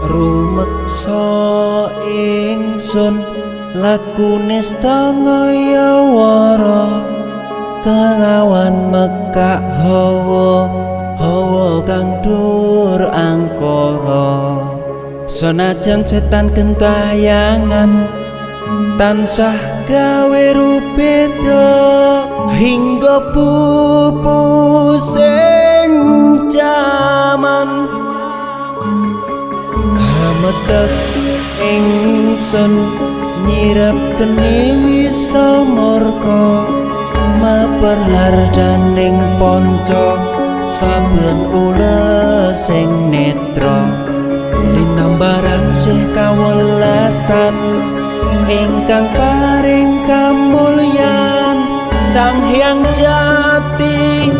Rumeksa ingsun lakune ngayawara kelawan mekak hawa hawa kang dur angkara. Senajan setan gentayangan tansah gawe rubeda hingga pupusing jaman. Hametek ingsun nyirep geni wisa murka maper hardaning ponco saben ulesing netra linambaran sih kawelasan ingkang paring kamulyan Sang Hyang Jati.